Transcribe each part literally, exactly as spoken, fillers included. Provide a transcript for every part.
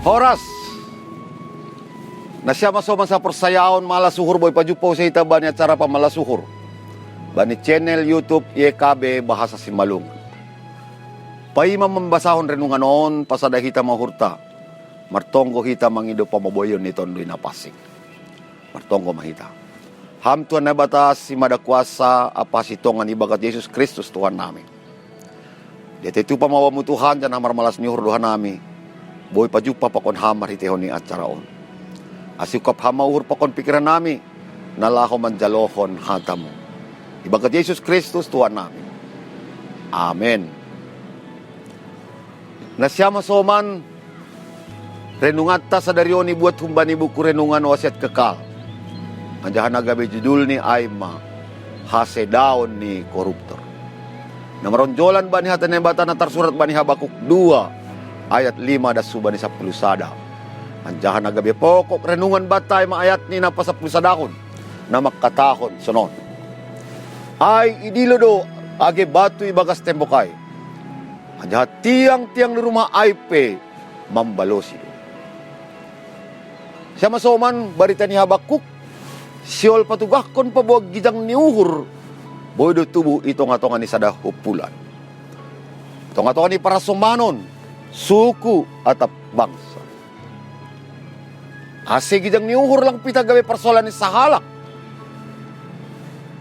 Horas. Na siamasoman saporsayaon, malas uhur, boi pajumpa use hita bani acara pamalas uhur bani channel YouTube Y K B Bahasa Simalungun. Paima mambasahon renungan on, pasada hita ma uhurta, martonggo hita mangido pamoboion ni Tonduy Napansing. Martonggo ma hita. Ham Tuhan Naibata, simada kuasa ampa sitonga, ibagas Jesus Kristus Tuhannami. Diatei tupa ma Bamu Tuhan, janah marmalas ni uhur do hanami, boi pajumpa pakon Ham marhiteihon ni acara on. Ase ungkap Ham ma uhur pakon pikirannami, na laho manjalohon hata-Mu. Ibagas Jesus Kristus Tuhannami. Amen. Na siamasoman, renunganta sadari on ibuat humbani buku renungan Wasiat Kekal. Anjaha na gabe judulni ai ma Hasedaon ni Koruptor. Na maronjolan bani hata ni Naibata na tarsurat bani Habakuk dua ayat lima das hubani sampulu sada. Anjaha na gabe pokok renungan banta ai ma ayatni na pasampulu sadahon, na mangkatahon sonon: Ai idilo do age batu ibagas tembok ai, anjaha tiang-tiang ni rumah ai pe mambalosi do. Siamasoman, barita ni Habakuk, sihol patugahkon paboa gijang ni uhur, boi do tubuh i tonga-tonga ni sada humpulan, tonga-tonga ni parhasomanon, suku atap bangsa. Ase gijang ni uhur lang pitah gabe parsoalan ni sahalak.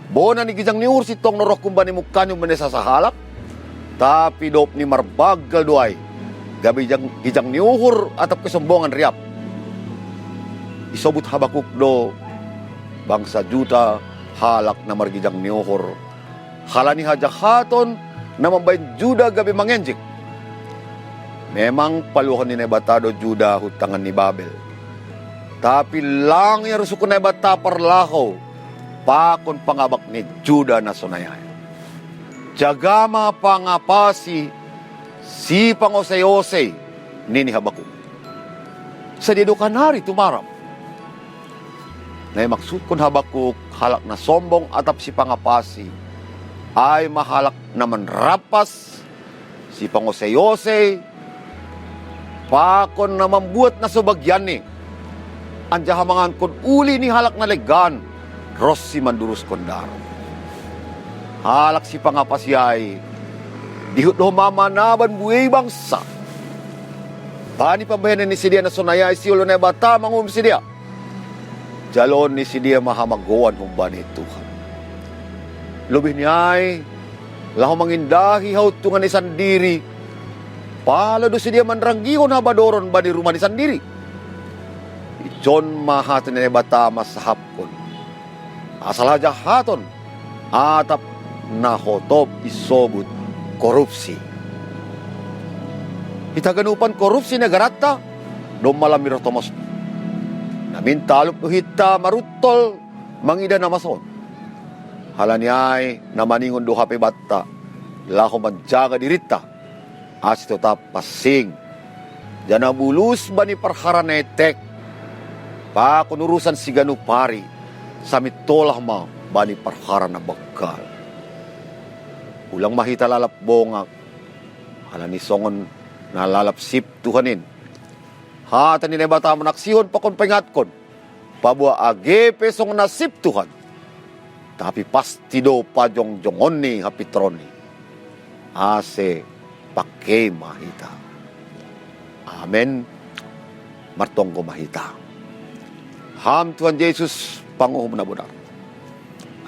Bona ni gijang ni uhur sintong do roh humbani mungkahni, humbani sasahalak, tapi dob ni marbanggal do ai, gabe gijang, gijang ni uhur atap kesombongan riap. Isobut Habakuk do bangsa Juda halak na margijang ni uhur, halani hajahaton na mambahen Juda gabe mangenjek. Memang paluahon ni Naibata do Juda hun tangan ni Babel. Tapi lang iarusuhon Naibata parlahou pakon pangabak ni Juda na sonai ai. Jaga ma pangapasi, sipangoseosei, nini Habakuk. Sadia do kanari tumarap. Na imaksudkon Habakuk halak na sombong atap sipangapasi, ai ma halak na manrampas, sipangoseosei, pakon na mambuat na so bagianni, anjaha mangankon uli ni halak na legan ronsi manduruskon daroh. Halak sipangapasi ai dihut do homa manaban buei bangsa. Bani pambahenan ni sidea na sonai ai sihol do Naibata manguhum sidea. Jaloon ni sidea ma hamagoan humbani Tuhan. Lobih ni ai, laho mangindahi hauntunganni sandiri, pala do sidea manranggihon habadoron bani rumahni sandiri. Ijon ma hata ni Naibata mansahapkon asal hajahaton atap na hotop isobut korupsi. Hita haganupan korupsi ni nagaranta, domma lam ni roh tomosna. Namin talup do hita maruntol mangidah na masa on. Halani ai na maningon do hape banta laho manjaga dirinta, ase totap pansing, janah bulus bani parhara na etek, pakon urusan siganup ari, samit tolah ma bani parhara na banggal. Ulang ma hita lalap bongak, halani songon na lalap sip Tuhan in. Hata ni Naibata manaksihon pakon paingatkon, paboa age pe songon na sip Tuhan, tapi pasti do pajongjongonni hapintaronni, ase pangkei ma hita. Amen. Martonggo ma hita. Ham Tuhan Jesus, panguhum na bonar.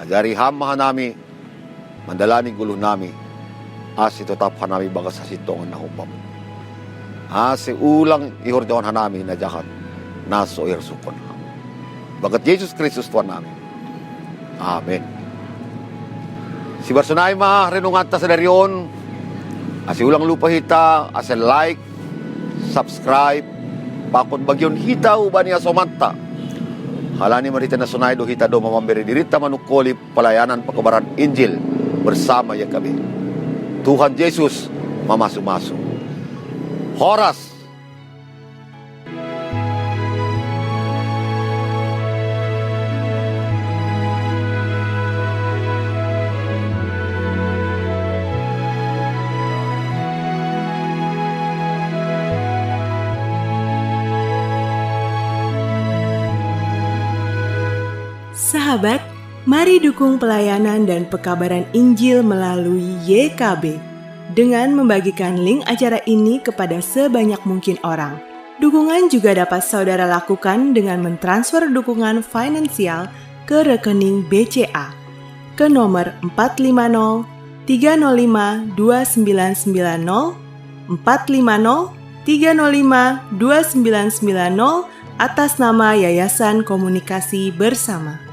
Ajari Ham ma hanami mandalani goluhnami, ase totap hanami bagas hasintongan na humbam. Ase ulang ihorjahon hanami na jahat, na so iharsungkon Ham. Bagas Jesus Kristus Tuhannami. Amen. Sibarsonai ma renunganta sadari on, ase ulang lupa hita ase like, subscribe, pakon bagion hita hubani hasomanta. Halani marhite na sonai do hita domma mambere dirinta manungkoli pelayanan pekabaran Injil bersama Y K B. Tuhan Jesus mamasu-masu. Horas. Sahabat, mari dukung pelayanan dan pekabaran Injil melalui Y K B dengan membagikan link acara ini kepada sebanyak mungkin orang. Dukungan juga dapat saudara lakukan dengan mentransfer dukungan finansial ke rekening B C A ke nomor empat lima nol tiga nol lima dua sembilan sembilan nol, empat lima nol tiga nol lima dua sembilan sembilan nol, atas nama Yayasan Komunikasi Bersama.